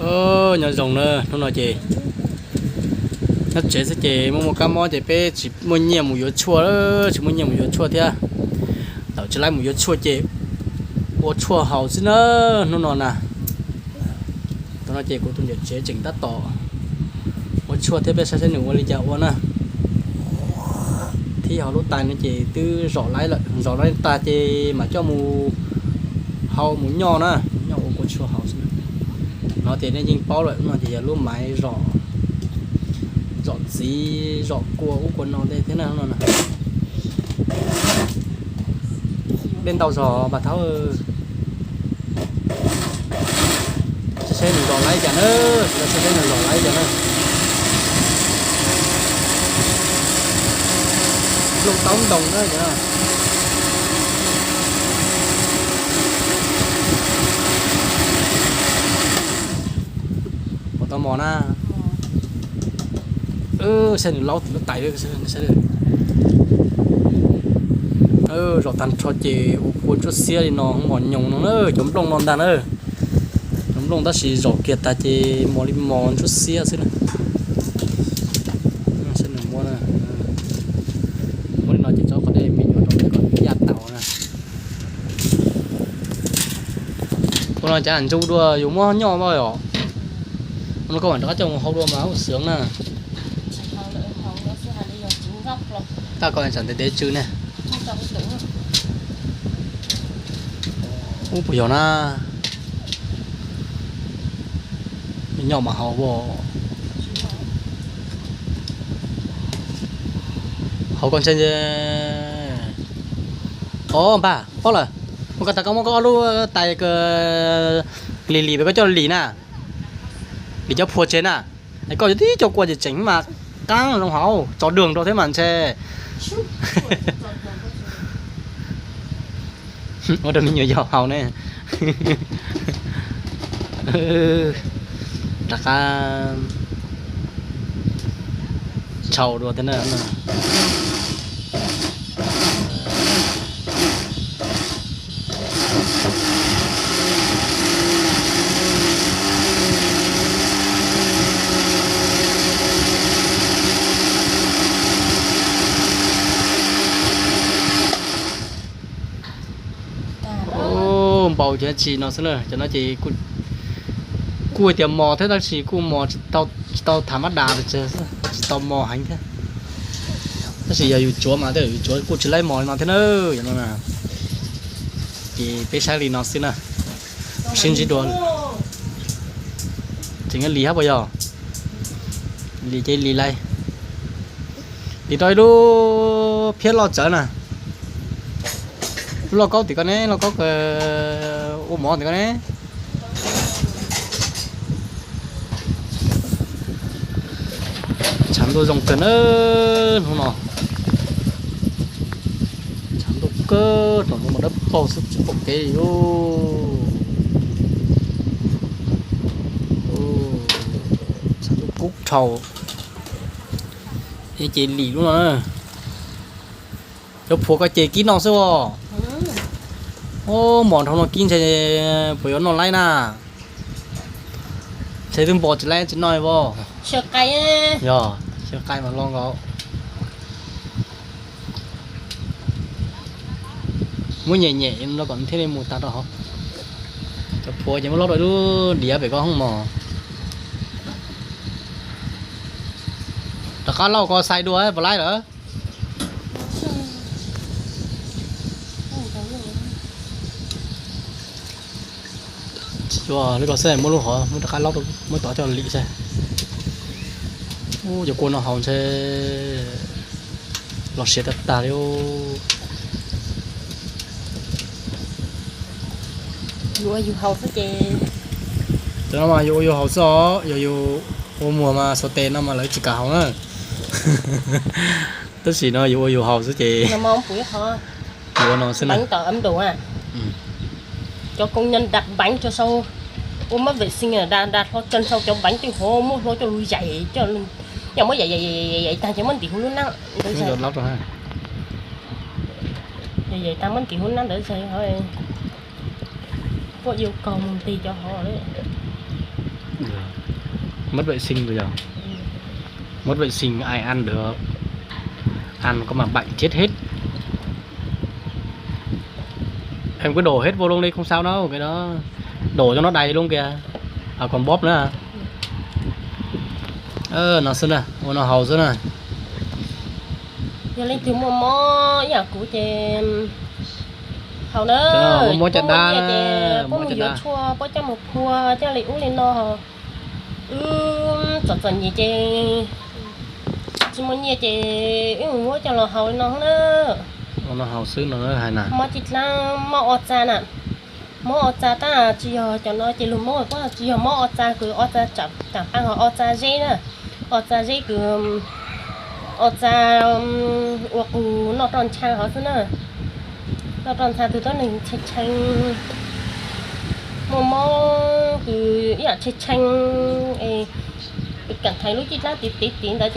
Nyob zoo na, hnub no ces nyob tsev xwb ces muaj muaj kab mob ces peb tsis muaj nyiaj mus yuav tshuaj, tsis muaj nyiaj mus yuav tshuaj thiab. Thaum tsis laib mus yuav tshuaj ces ua tshuaj haus xwb na, hnub no na. Thaum no ces kuv tus niam tsev tseem tab tom ua tshuaj thiab, peb saib saib nws ua li cas ua na. Thib hauv lub tais no ces twb zom laib lawm, zom laib tag ces mam coj mus hau mus nyoj na, mus nyoj ua kua tshuaj haus xwb. No ces nej yeej paub lawm, no ces yog lub maiv zom, zom txiv zom kua ub kua no tej thiab na. Dej ntau zog mas thaub. Saib nws zom laib cas na, saib nws zom laib cas na. Nplooj taub ntoo na. Ua tau mos na. Saib nws laub tim lub tais, zom tag nrho ces ua kua ntsuab xiab li no, mos nyoos no na, cov nplooj no ntag na. Cov nplooj tab sis zom kiag tag ces mos li mos ntsuab xiab xwb na. Saib nws muab, muab li no ces tso qhov dej me nyuam rau ntawd kom yaj tau na. Ua no cas ntsu dua yus muab nyoj no yom. Ua no koj mam rov qab coj mus hau dua mas ua xwv na. Taj koj tsam ntev ntev tsw ne. Ub puas yog na. Nyoj mas haus. Haus koj ntshe. Os npag, paub lawm. Ua koj tas koj muab koj ob lub tais lis lis pem koj coj lis na. Lis cov phua tseg na. Es koj yuav tib co kua ces tseem mas qab zoo haus, tso dwg rau thiab mas ntshe. Ua rau me nyuam yaus haus ne. Rov qab tshau dua thiab na. Npau cov tsi no xwb na, cov no ces kuj tias mos thiab tab sis kuj mos tsis tau tham mab das, tsis tau mos heev thiab. Tab sis yog yus tsuav mas tej yus tsuav kuj tsis laib mos li no thiab na. Ces peb saib li no xwb na, sib ntsib dua. Tseem yuav lis hab puas yog? Lis ces lis lais. Lis rau ib lub phiab loj tsawv na. Lub lauj kaub tim ko ne, lauj kaub ua mov tim ko ne. Tshav ntuj zoo kawg na hnub no. Tshav ntuj kawg, tsom ntoo mas dawb paug xwb tsis pom kev li. Tshav ntuj kub dhau. Ces lim lub no na. Cov phuam ko ces kib noj xwb os. Ub, mos dhau no kib ntshe puas yuav noj laib na. Ntshe twb npo tsis laib tsis noj os. Yog, xyaw qai mas lo nkaus. Muab nyem nyem no kom thiaj li mus tag rau hauv. Cov phuam ces muab lob rau ib lub diav pem ko hoob mos. Rov qab lauj ko xais dua puas laib lawm. Tsis yuav li ko xwb, muab lub hov muab rov qab laub, muab tov coj lim saib. Ub, cov kua no haus ntshe los siav tag tag li. Yus ua yus haus xwb ces. Cov no mas yus ua yus haus xwb os, yog yus ua muag mas xuas tes no mas lawv tsis kam haus na. Tab sis no yus ua yus haus xwb ces. Yus ua no xwb na. Cov công nhân đặt bánh cho sau, ua mab vệ sinh, đặt hlo chân sau, cov bánh trên hố muab hlo coj lug yais, yog muab yais yais tag ces muab ntim hauv lub nab. Yais tag muab ntim hauv lub nab ntawd, puab yêu cầu mus nti cov hov. Mất vệ sinh rồi à? Mất vệ sinh ai ăn được? Ăn có mà bệnh chết hết. Em cứ đổ hết vô luôn đi, không sao đâu, cái đó. Đổ cho nó đầy luôn kìa. À, còn bóp nữa à? Ơ, no xwb na, ua no haus xwb na. Yog leej twg muaj mob ib yam kuv ces haus na. Muaj mob caj dab ces puab mus yuav tshuaj, puab coj mus phua coj li ub li no. Wb txom txom nyem ces tsis muaj nyiaj ces wb mus muab coj los haus li no na. Ua no haus xwb no hais na. Mob caj dab, mob o txag na. Mob o txag tab tsis yog cov no ces lug mob puab tsis yog mob o txag kws o txag taam paaj, ho o txag zeb na. O txag zeb kws o txag ua qus noj roj ntsha hov xwb na. Noj roj ntsha tug tuab neeg tshee tshee, muaj mob kws ib yam tshee tshee es kaam thaiv lub caj dab tiv tiv tiv ntawd ces